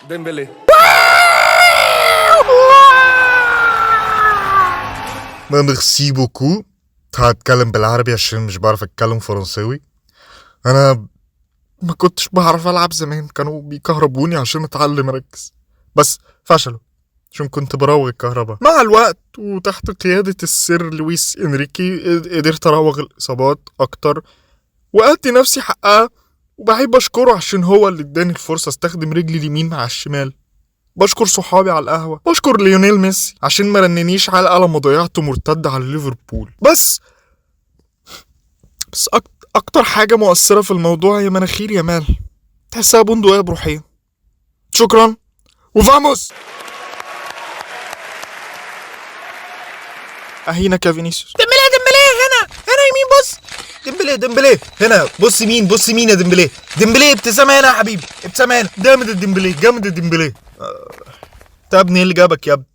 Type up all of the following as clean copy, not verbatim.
ديمبلي. merci beaucoup. هتكلم بالعربي عشان مش بعرف اتكلم فرنساوي. انا ما كنتش بعرف العب زمان، كانوا بيكهربوني عشان اتعلم اركز، بس فشلوا عشان كنت براوغ الكهرباء. مع الوقت وتحت قيادة السير لويس انريكي قدرت اراوغ الاصابات اكتر وادي نفسي حقها، وبحب اشكره عشان هو اللي اداني الفرصة استخدم رجلي اليمين مع الشمال. بشكر صحابي على القهوة، بشكر ليونيل ميسي عشان ما رننيش علقة لما ضيعت مرتد على ليفربول. بس أكتر حاجة مؤثرة في الموضوع هي مناخير يامال، تحسها بندقية بروحين. شكرا و vamos. أهينك يا فينيسيوس. ديمبلي ديمبلي، هنا هنا يمين، بص ديمبلي ديمبلي هنا، بص يمين، بص يمين يا ديمبلي، ديمبلي ابتسامة هنا يا حبيبي، ابتسامة هنا. جامد الديمبلي، جامد الديمبلي. انت يا ابني ايه اللي جابك يا ابني؟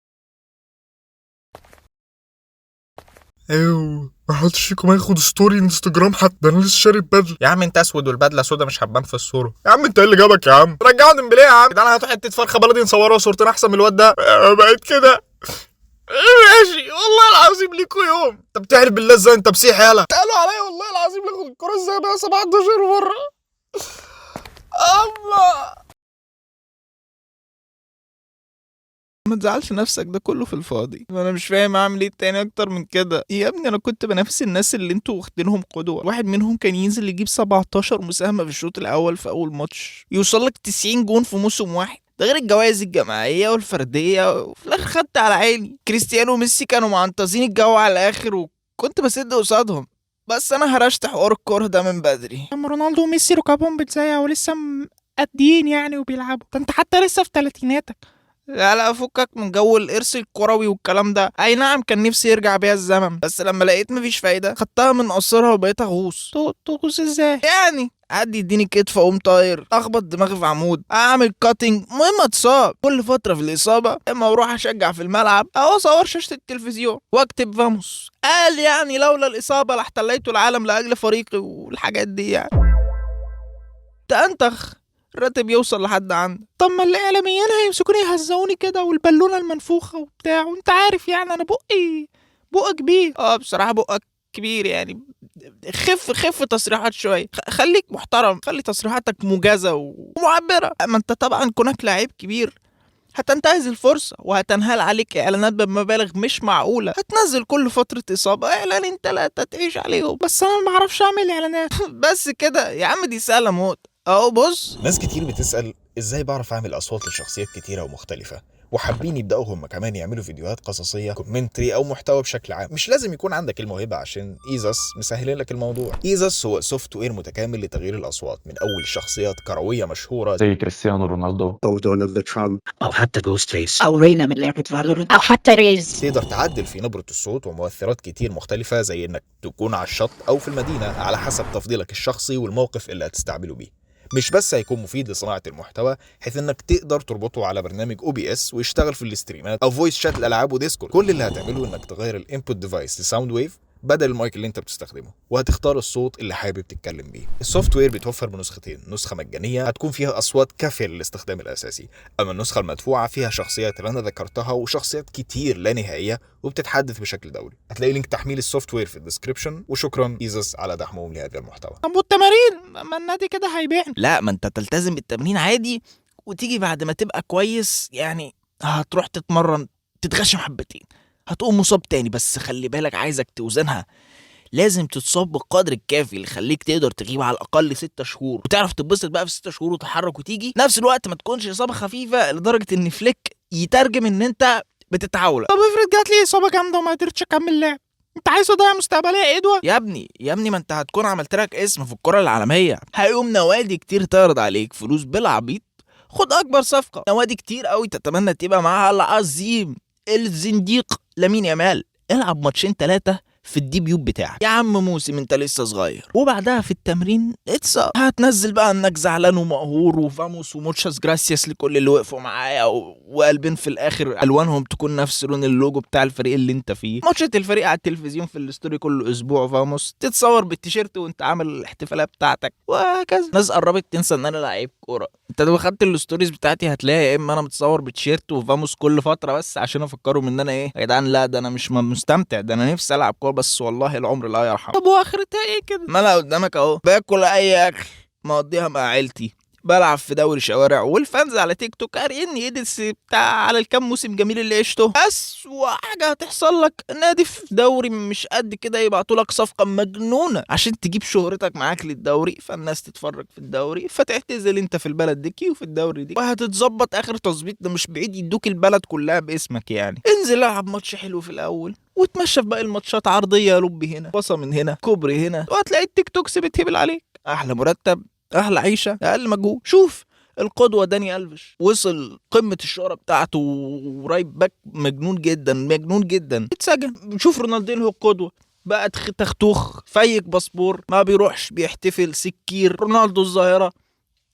ايوه ما حدش فيكم هياخد story انستجرام حتى، ده انا لسه شاري بدله. يا عم انت اسود والبدله سودا مش هتبان في الصورة. يا عم انت ايه اللي جابك يا عم؟ رجعوا ديمبلي يا عم، تعالى هاتوا حتة فرخة بلدي نصورها صورتين احسن من الواد ده. بقيت كده ماشي والله العظيم ليكوا يوم. انت بتعرف بالله ازاي انت مسيحي؟ يالا تعالوا عليا والله العظيم ناخد الكره ازاي بقى 17 مرة. اما ما تزعلش نفسك، ده كله في الفاضي. انا مش فاهم اعمل ايه تاني اكتر من كده يا ابني. انا كنت بنافس الناس اللي انتوا واخدينهم قدوة، واحد منهم كان ينزل يجيب 17 مساهمة في الشوط الاول في اول ماتش، يوصل لك 90 جون في موسم واحد، ده غير الجوائز الجماعية والفرديه، وفي الاخر خدت على عيني. كريستيانو وميسي كانوا معنطزين الجو على الاخر وكنت بسد قصادهم، بس انا هرشت حوار الكره ده من بدري. اما رونالدو وميسي ركابهم بتزيق ولسه مقديين يعني وبيلعبوا، ده انت حتى لسه في تلاتيناتك. لا لا فكك من جو الارث الكروي والكلام ده. اي نعم كان نفسي يرجع بيا الزمن، بس لما لقيت مفيش فايده خدتها من قصرها وبقيت اغوص. تغوص ازاي؟ يعني حد يديني كتف اقوم طاير، اخبط دماغي في عمود، اعمل cutting، المهم اتصاب. كل فترة في الاصابة اما اروح اشجع في الملعب او اصور شاشة التلفزيون واكتب vamos. قال يعني لولا الاصابة لاحتليت العالم لاجل فريقي والحاجات دي يعني. تأنتخ الراتب يوصل لحد عندك. طب ما الاعلاميين هيمسكوني يهزقوني كده والبالونه المنفوخه وبتاع، وانت عارف يعني انا بقي بق كبير. بصراحة بقك كبير يعني. خف خف تصريحات شوية، خليك محترم، خلي تصريحاتك موجزه ومعبره. اما انت طبعا كونك لعيب كبير هتنتهز الفرصة وهتنهال عليك اعلانات بمبالغ مش معقولة، هتنزل كل فترة اصابه اعلانين 3 تعيش عليهم. بس انا ما بعرفش اعمل اعلانات. بس كده يا عم، دي سهلة موت. اهو بص، ناس كتير بتسأل ازاي بعرف اعمل اصوات لشخصيات كتيرة ومختلفة، وحابين يبدأوا هم كمان يعملوا فيديوهات قصصية، commentary او محتوى بشكل عام. مش لازم يكون عندك الموهبة عشان ايزاس مسهلين لك الموضوع. ايزاس هو software متكامل لتغيير الاصوات من اول شخصيات كروية مشهورة زي كريستيانو رونالدو او دونالد ترامب او حتى جوست فيس او رينا من لعبة فالورنت او حتى ريز. تقدر تعدل في نبرة الصوت ومؤثرات كتير مختلفة، زي انك تكون على الشط او في المدينة على حسب تفضيلك الشخصي والموقف اللي هتستعمله بيه. مش بس هيكون مفيد لصناعة المحتوى، حيث انك تقدر تربطه على برنامج OBS ويشتغل في الاستريمات او voice chat الالعاب وديسكورد. كل اللي هتعمله انك تغير ال input device ل sound wave بدل المايك اللي انت بتستخدمه، وهتختار الصوت اللي حابب تتكلم بيه. ال software بيتوفر بنسختين، نسخة مجانية هتكون فيها اصوات كافية للاستخدام الاساسي، اما النسخة المدفوعة فيها شخصيات اللي انا ذكرتها وشخصيات كتير لا نهائية وبتتحدث بشكل دوري. هتلاقي link تحميل ال software في ال description، وشكرا ايزاس على دعمهم لهذا المحتوى. طب والتمارين؟ ما النادي كده هيبيعني. لا ما انت تلتزم بالتمرين عادي، وتيجي بعد ما تبقى كويس يعني هتروح تتمرن تتغشم حبتين، هتقوم مصاب تاني. بس خلي بالك، عايزك توزنها، لازم تتصاب بالقدر الكافي اللي يخليك تقدر تغيب على الاقل 6 شهور، وتعرف تتبسط بقى في 6 شهور وتتحرك وتيجي نفس الوقت ما تكونش اصابه خفيفة لدرجة ان فليك يترجم ان انت بتتعاولق. طب افرض جات لي اصابه جامدة وما قدرتش اكمل لعب، انت عايز اضيع مستقبلي يا ادوه؟ يا ابني يا ابني، ما انت هتكون عملت لك اسم في الكره العالمية، هيقوم نوادي كتير تعرض عليك فلوس بالعبيط. خد اكبر صفقة، نوادي كتير قوي تتمنى تبقى معاها العظيم الزنديق لامين يامال. العب ماتشين 3 في ال debut بتاعك يا عم موسم، انت لسه صغير، وبعدها في التمرين اتصاب. هتنزل بقى انك زعلان ومقهور و vamos و muchas gracias لكل اللي وقفوا معايا، وقلبين في الاخر الوانهم تكون نفس لون اللوجو بتاع الفريق اللي انت فيه. ماتشات الفريق على التلفزيون في ال story كل اسبوع vamos، تتصور بالتيشيرت وانت عامل الاحتفالية بتاعتك وهكذا. ناس قربت تنسى ان انا لعيب الكوره. انت لو خدت ال stories بتاعتي هتلاقي يا اما انا متصور بتيشيرت و vamos كل فترة بس عشان افكرهم ان انا ايه يا جدعان، لا ده انا مش مستمتع، ده انا نفسي العب كورة بس والله العمر لا يرحم. طب واخرتها ايه كده؟ ما انا قدامك اهو، باكل اي اكل، مقضيها مع عيلتي، بلعب في دوري شوارع، وال fans على تيك توك قاريني edits بتاع على الكام موسم جميل اللي عشته. اسوأ حاجة هتحصل لك نادي في دوري مش قد كده يبعتوا لك صفقة مجنونة عشان تجيب شهرتك معاك للدوري، فالناس تتفرج في الدوري، فتعتزل انت في البلد ديكي وفي الدوري دي، وهتتظبط اخر تظبيط. ده مش بعيد يدوك البلد كلها باسمك يعني. انزل العب ماتش حلو في الاول وتمشى في باقي الماتشات، عرضية لب هنا، بصة من هنا، كوبري هنا، وهتلاقي التيك توكس بتهبل عليك. احلى مرتب، احلى عيشه، اقل مجهود. شوف القدوة داني الفيش وصل قمة الشهرة بتاعته و right back مجنون جدا مجنون جدا، اتسجن. شوف رونالدينهو القدوة بقى تختوخ، fake passport، ما بيروحش، بيحتفل، سكير. رونالدو الظاهرة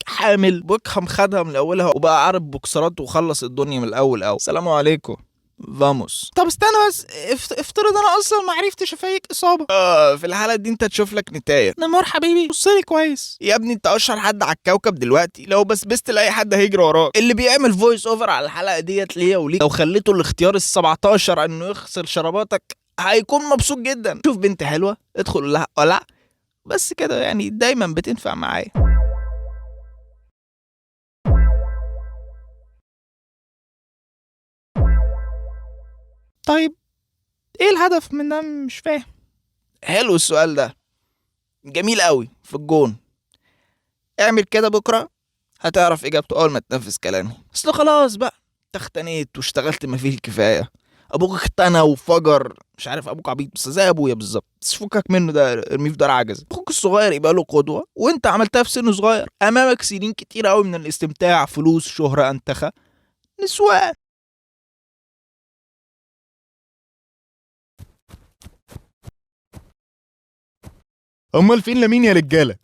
حامل، بوكهام خدها من اولها وبقى عارف بوكسرات وخلص الدنيا من الاول. او السلام عليكم vamos. طب استنى بس، افترض انا اصلا ما عرفتش افيك اصابه، في الحالة دي انت تشوف لك نتايه. نيمار حبيبي بص لي كويس يا ابني، انت اشهر حد على الكوكب دلوقتي، لو بس بست لاي حد هيجري وراك. اللي بيعمل voice over على الحلقة ديت ليا وليك، لو خليته الاختيار ال 17 انه يخسر شراباتك هيكون مبسوط جدا. شوف بنت حلوة ادخل لها ولا بس كده يعني، دايما بتنفع معايا. طيب ايه الهدف من ده؟ مش فاهم. حلو السؤال ده، جميل قوي في الجون. اعمل كده بكره هتعرف اجابته اول ما تنفذ كلامي. اصل خلاص بقى اختنيت واشتغلت ما فيه الكفاية، ابوك اختنى وفجر، مش عارف ابوك عبيط بس زي ابويا بالظبط، بس فكك منه ده ارميه في دار عجز. اخوك الصغير يبقى له قدوة، وانت عملتها في سن صغير، امامك سنين كتير قوي من الاستمتاع، فلوس، شهره، انتخه، نسوان. امال فين لمين يا رجاله؟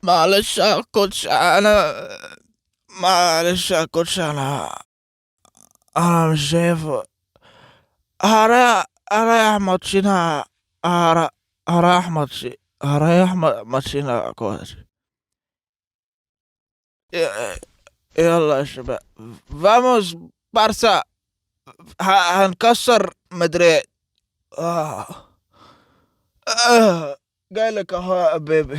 معلش يا coach، انا معلش يا coach، انا مش شايف. هريح ماتشين، هريح ماتشين، هريح ماتشين يا coach. يلا يا شباب، vamos بارسا، هنكسر مدريد. جايلك اهو يا baby.